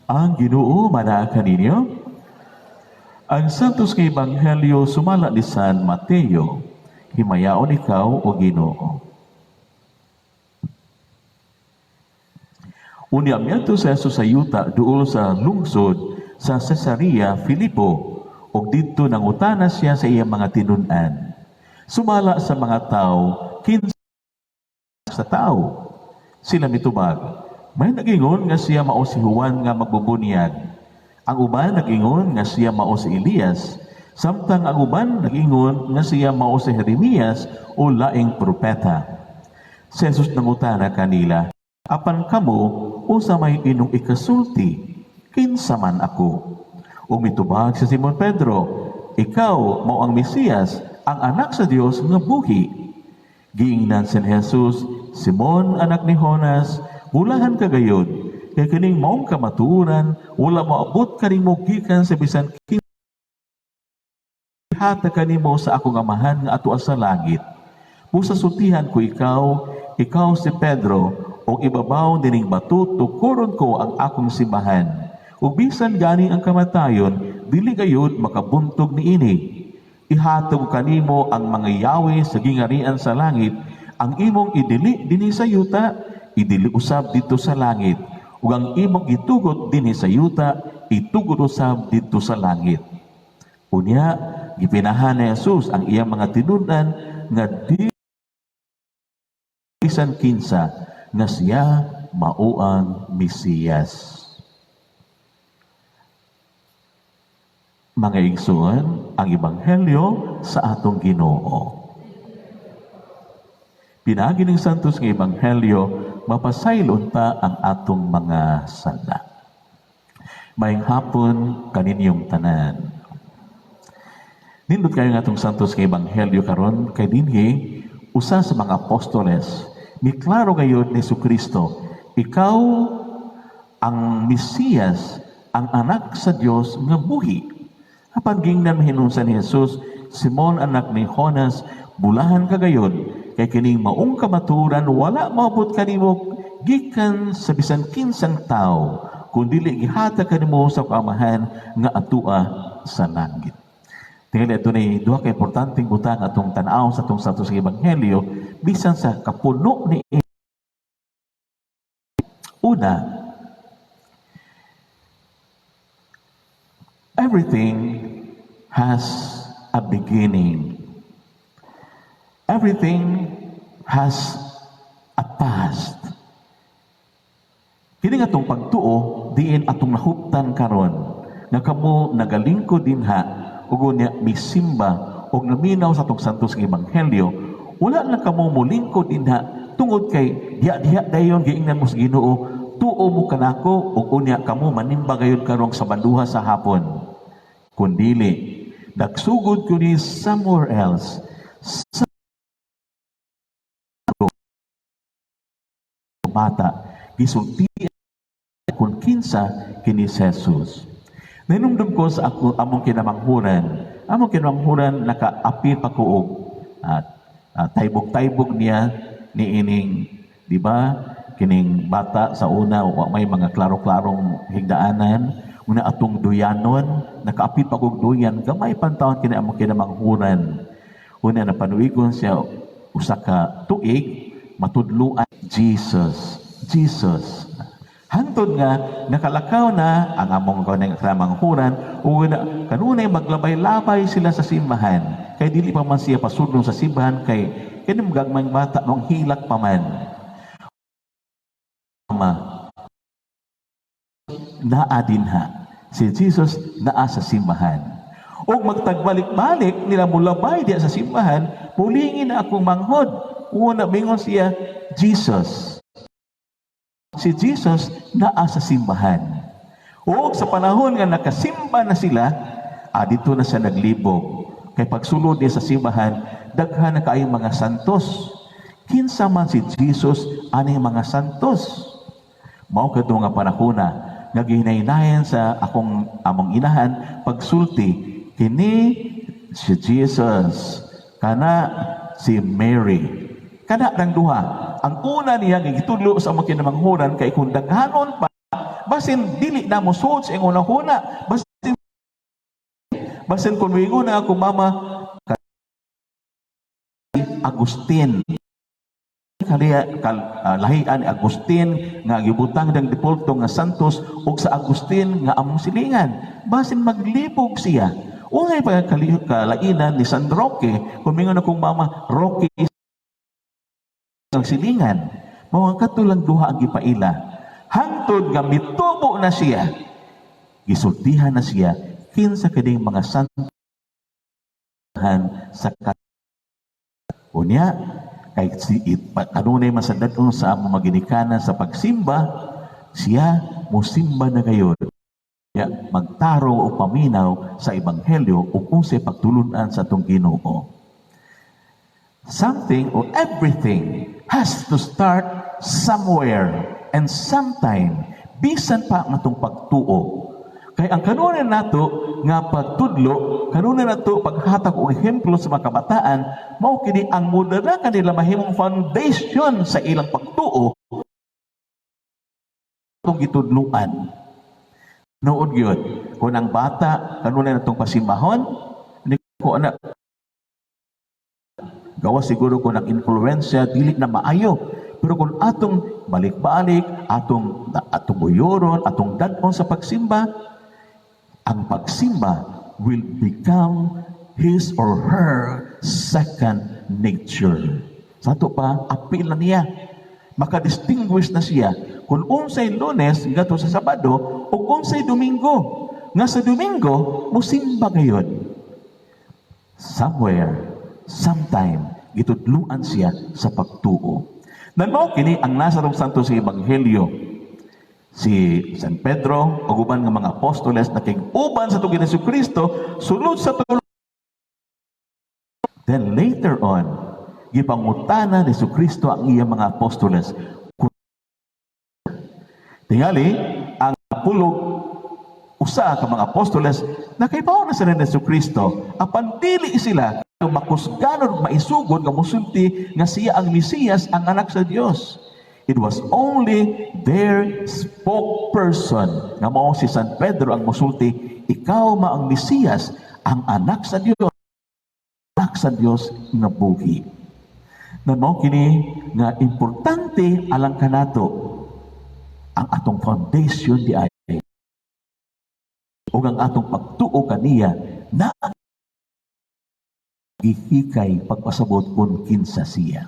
Ang Ginoo manaa kaninyo. Ang Santos nga Ebanghelyo sumala ni San Mateo. Himayaon ikaw, o Ginoo. Unya miadto si Jesus sa yuta duol sa lungsod sa Cesarea Filipo, ug didto nangutana siya sa iyang mga tinun-an. Sumala sa mga tawo, kinsa sa tao? Sila mitubag, may nag-ingon nga siya mao si Juan nga magbubunyag. Ang uban nag-ingon nga siya mao si Elias, samtang ang uban nag-ingon nga siya mao si Jeremias o laing propeta. Si Jesus nangutana kanila, apan kamo, unsa may inyong ikasulti? Kinsa man ako? Ug mitubag si Simon Pedro, ikaw mao ang Mesiyas, ang anak sa Dios nga buhi. Giingnan si Jesus, Simon, anak ni Jonas, bulahan ka gayud, kay kining maong kamatuoran wala moabot kanimo gikan sa bisan kinsa hatag kanimo sa akong Amahan nga atua sa langit. Busa sultihan ko ikaw, ikaw si Pedro, ug ibabaw nining bato tukuron ko ang akong simbahan. Ug bisan gani ang kamatayon, dili gayud makabuntog niini. Ihatag ko kanimo ang mga yawi sa gingarian sa langit, ang imong idili dinhi sa yuta, idili usab didto sa langit. Ug ang imong itugot dinhi sa yuta, itugot usab didto sa langit. Unya, gipinahan ni Jesus ang iyang mga tinun-an nga di bisan kinsa nga siya mao ang Mesiyas. Mga igsoon, ang Ebanghelyo sa atong Ginoo. Pinaagi ning Santos nga Ebanghelyo, mapasaylo unta ang atong mga sala. Maayong hapon kaninyong tanan. Nindot kayo nga atong Santos nga Ebanghelyo karon kay dinhi usa sa mga apostoles miklaro gayud ni Hesukristo, ikaw ang Mesiyas, ang anak sa Dios nga buhi. Apan gingnan mahinungsan ni Jesus, Simon, anak ni Jonas, bulahan ka gayud, kay kining maong kamatuoran wala moabot kanimo gikan sa bisan kinsang tawo, kun dili gihatag kanimo sa Amahan nga atua sa langit. Tingali adunay duha ka importanteng butang atong tan-aw sa atong Santos nga Ebanghelyo bisan sa kapuno ni. Una, everything has a beginning. Everything has a past. Kini nga atong pagtuo diin atong nahuptan karon nga kamo nagalingkod dinha ug unya misimba og naminaw sa atong Santos nga Ebanghelyo, wala na kamo molingkod dinha tungod kay diha-diha dayon giingnan mo sa Ginoo, tuo mo kanako ug unya kamo manimba gayud karong Sabaduha sa hapon. Kundili nagsugod kuni somewhere else sa bata gisulti kung kinsa kini si Jesus. Nahinumdum ko sa ako among kinamanghuran. Among kinamanghuran nakaapil pa ko og taybog-taybog niya niining, di ba? Kining bata sa una wa may mga klaro-klarong higdaanan, una atong duyanon, nakaapil pa kog duyan, gamay pan taon kini among kinamanghuran. Una napanuigon siya usa ka tuig matudluan Jesus, Jesus. Hantod nga nakalakaw na ang among kinamanghuran, una kanunay maglabay-labay sila sa simbahan. Kay dili pa man siya pasudlon sa simbahan kay kini gagmayng bata nung hilak pa man. Ama naa dinha. Si Jesus naa sa simbahan. Og magtagbalik-balik nila mulabay diya sa simbahan, mulingin na akong manghod. Una mingon siya, Jesus. Si Jesus naa sa simbahan. O sa panahon nga nakasimba na sila, dito na siya naglibog. Kay pagsulod niya sa simbahan, daghan na kaayong mga santos. Kinsa man si Jesus aning mga santos? Mao kadto nga panahona nga gihinaynayan sa akong among inahan pagsulti kini si Jesus kana si Mary kana nang duha. Ang una niya nga gitudlo sa among kinamanghuran kay kung daghanon pa Basin dili na mo suod sa iyang hunahuna. Basin kung moingon na ako mama Agustin kaliya kal, lahian ni Agustin nga gibutang ng depulto nga Santos ug sa Agustin nga among silingan, basin maglibog siya. Unsay pa kalainan ni San Roque kung mingon akong mama Roque ang silingan? Mao ang katulang duha ang gipaila hangtod nga mitubo na siya, gisultihan na siya kinsa kining mga santohan sa. Unya, kay si kanunay man sa dadon sa among maginikanan sa pagsimba, siya musimba na gayon. Ya, magtarong o paminaw sa ebanghelyo ug unsay pagtulunan sa atong Ginoo. Something or everything has to start somewhere and sometime, bisan pa ang atong pagtuo. Kay ang kanunay nato nga pagtudlo, kanunay nato paghatag og ehemplo sa mga kabataan, mao kini ang modala kanila mahimong foundation sa ilang pagtuo atong gitudluan. Nood gyud, kung ang bata kanunay natong pasimbahon, ni ko ana gawa siguro kung ang influensya dili na maayo. Pero kung atong balik-balik, atong buyuron, atong dad-on sa pagsimba, ang pagsimba will become his or her second nature. Sa ato pa, apil na niya. Makadistinguish na siya kung unsay Lunes ngadto sa Sabado o unsay Domingo. Nga sa Domingo, musimba gayon. Somewhere, sometime, gitudluan siya sa pagtuo. Nan mao kini ang nasa rong santo sa Ebanghelyo. Si San Pedro ug uban nga mga apostoles nakig-uban sa atong Hesus Kristo sulod sa tulo. Then later on, gipangutana ni Kristo ang iyang mga apostoles. Tingali, ang pulog usa ka mga apostoles nakaibaw na sila ni Kristo, apan dili sila makusganon, maisugod nga musulti nga siya ang Mesiyas, ang anak sa Dios. It was only their spokesperson nga mao si San Pedro ang musulti, "Ikaw ma ang Mesiyas, ang anak sa Dios, anak sa Dios nga buhi." Na mao kini nga importante alang kanato ang atong foundation di ay ug ang atong pagtuo kaniya na gihikay pagpasabot kung kinsa siya.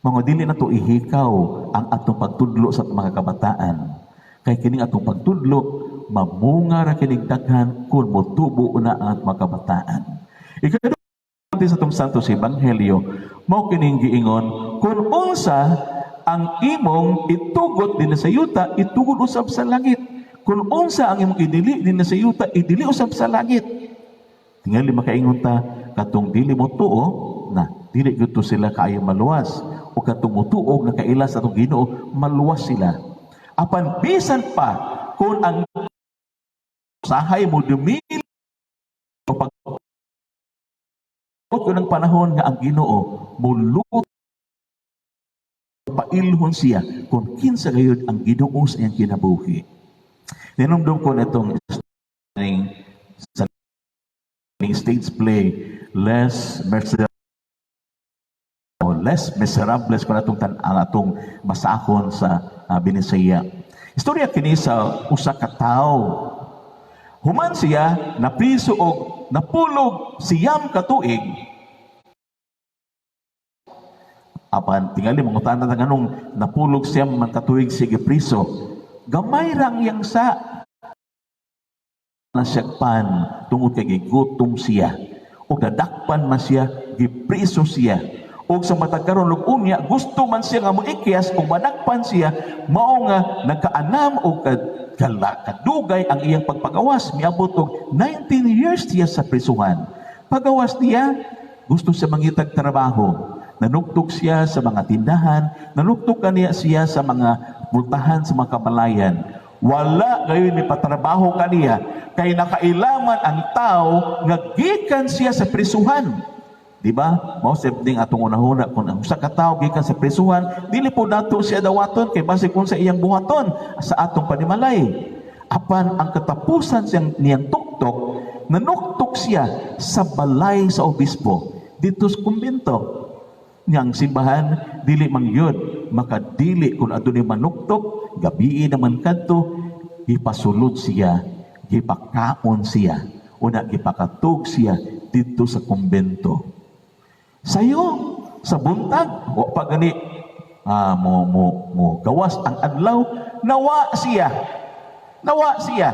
Mga dili na to ihikaw ang atong pagtudlo sa mga kabataan. Kay kining atong pagtudlo, mamunga ra kining daghan kung motubo na ang mga kabataan. Ikaduha sa atong Santo sa Ebanghelyo, mao kining giingon, kung unsa ang imong itugot din sa yuta, itugot usab sa langit. Kung unsa ang imong idili din sa yuta, idili usab sa langit. Tingali makaingon ta, katong dili mo tuo, na dili gyud to sila kaayo maluwas. O katong motuo nga kaila sa atong Ginoo, maluwas sila. Apan bisan pa kung ang sahay mo dumili o pag ko ng panahon nga ang Ginoo mulut pailhon siya kung kinsa gayud ang Ginoo sa iyang kinabuhi. Ninumdum ko nitong sa stage play Les Miserables o Les Miserables kung atong tan ang atong basahon sa Binisaya. Istorya kini sa usa ka tawo. Human siya napriso og napulog 9 ka tuig. Apan tingali mangutana ta nganong napulog 9 man katuig siya gipriso. Gamay rang iyang sa nasakpan tungod kay gigutom siya. O nadakpan man siya, gipriso siya. O sa matag karon ug unya gusto man siya nga moikyas ug madakpan siya, mao nga nagkaanam og kadugay ang iyang pagpagawas, miabot og 19 years siya sa prisuhan. Pagawas niya, gusto siya mangitag trabaho. Nanuktok siya sa mga tindahan, nanuktok kaniya siya sa mga pultahan sa mga kamalayan. Wala gayon ni patrabaho kaniya kay nakailaman ang tao nga gikan siya sa prisuhan. Di ba? Mao sab ning atong unahuna, kung ang usa ka tawo gikan sa prisuhan, dili po nato siya dawaton kay basig unsa iyang buhaton sa atong panimalay. Apan ang katapusan siyang niyang tuktok, nanuktok siya sa balay sa obispo dito sa kumbento. Niyang simbahan dili man yun makadili kung adunay manuktok, gabii naman kadto, gipasulod siya, gipakaon siya, una gipakatug siya dito sa kumbento. Sayo sa buntag, wa pa gani mo mo mo gawas ang adlaw, nawa siya. Nawa siya.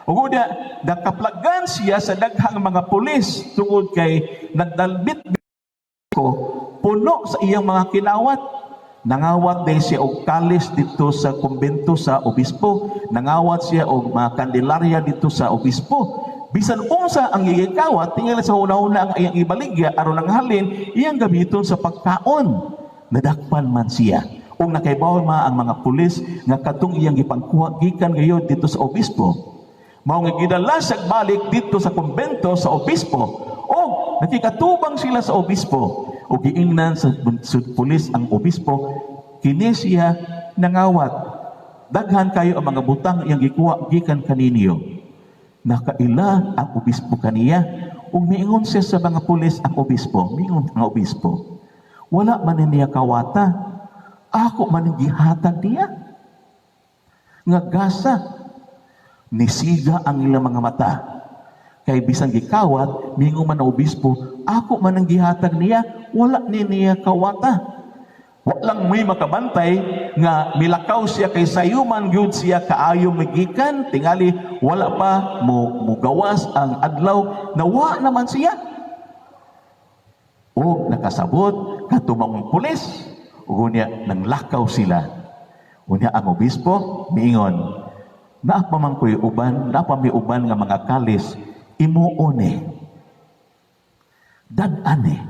Ug unya nakaplagan siya sa daghang mga pulis tungod kay nagdalbit ko puno sa iyang mga kinawat. Nangawat din siya og kalis dito sa kumbento sa obispo. Nangawat siya og mga kandelarya dito sa obispo. Bisan unsa ang gigikawat, tingali sa una-una ang iyang ibaligya aron ang halin iyang gamiton sa pagkaon. Nadakpan man siya. Ug nakaibaw ma ang mga pulis nga kadtong iyang gipangkuha gikan gayud dito sa obispo. Mao nga gidala siya balik dito sa kumbento sa obispo. O nakikatubang sila sa obispo. O giingnan sa pulis ang obispo, kini siya nangawat. Daghan kayo ang mga butang iyang gikuha gikan kaninyo. Nakaila ang obispo kaniya ug miingon siya sa mga pulis ang obispo, miingon ang obispo. Wala man niya kawata. Ako man ang gihatag niya. Nga gasa nisiga ang ilang mga mata. Kay bisan gikawat, mingon man ang obispo, ako man ang gihatag niya, wala ni niya kawata. Walang may makabantay nga milakaw siya kay sayo man gyud siya kaayo migikan, tingali wala pa mo mugawas ang adlaw, nawa naman siya. O nakasabot katumang pulis ug unya nanglakaw sila. Unya ang obispo miingon, naa pa man ko'y uban, naa pa may uban nga mga kalis, imuon eh. Dad-an eh.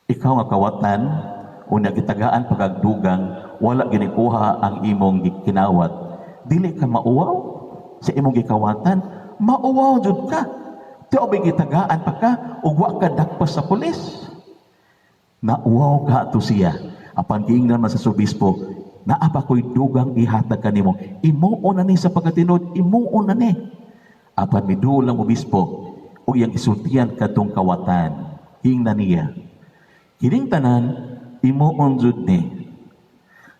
Ikaw nga kawatan, unya gitagaan pagagdugang, wala ginikuha ang imong gikinawat. Dili ka mauwaw sa imong gikawatan, mauwaw jud ka. Tiyo ba gitagaan pa ka, ug wa ka dakpas sa pulis. Nauwaw ka ato siya. Apan giingnan man sa obispo, naa pa ko'y dugang ihatag kanimo. Imuon na ni sa pagkatinod, imuon na ni. Apan miduol ang obispo, o iyang isultian kadtong kawatan. Giingnan niya, kining tanan, imuon jud ni.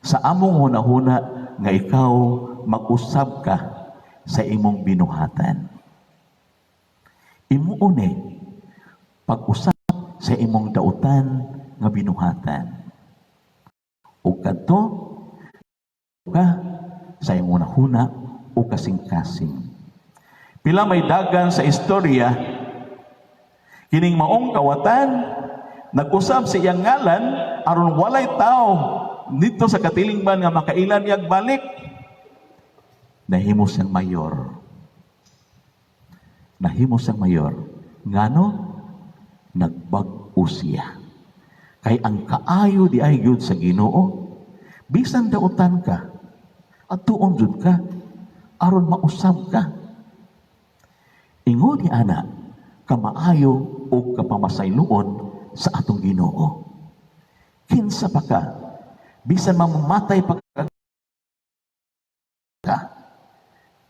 Sa among hunahuna nga ikaw mag-usab ka sa imong binuhatan. Imuon eh, pag-usab sa imong dautan nga binuhatan. Ug kadto ka sa imong hunahuna o kasing-kasing. Pila may dagan sa istorya, kining maong kawatan, nag-usab sa iyang ngalan aron walay tao dito sa katilingban nga makailan niyag balik. Nahimo siyang mayor. Nahimo siyang mayor. Ngano? Nagbag-o siya. Kay ang kaayo di ay gyud sa Ginoo, bisan dautan ka, at tuon jud ka, aron mausab ka. Ingon ni ana, kamaayo o kapamasayloon sa atong Ginoo. Kinsa pa ka, bisan mamamatay pa ka,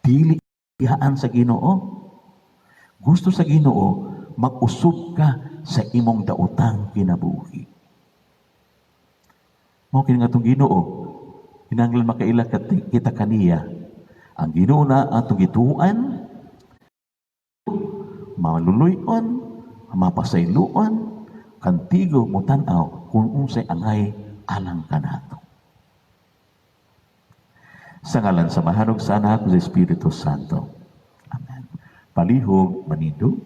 dili ihaan sa Ginoo. Gusto sa Ginoo, mag-usab ka sa imong daotang kinabuhi. Mao kini nga atong Ginoo, kinahanglan makaila kita kaniya. Ang Ginoo na atong gituan, maluluy-on, mapasayloon, kantigo mo tan-aw kung unsay angay alang kanato. Sa ngalan sa Amahan ug sa Anak sa Espiritu Santo. Amen. Palihog manindog.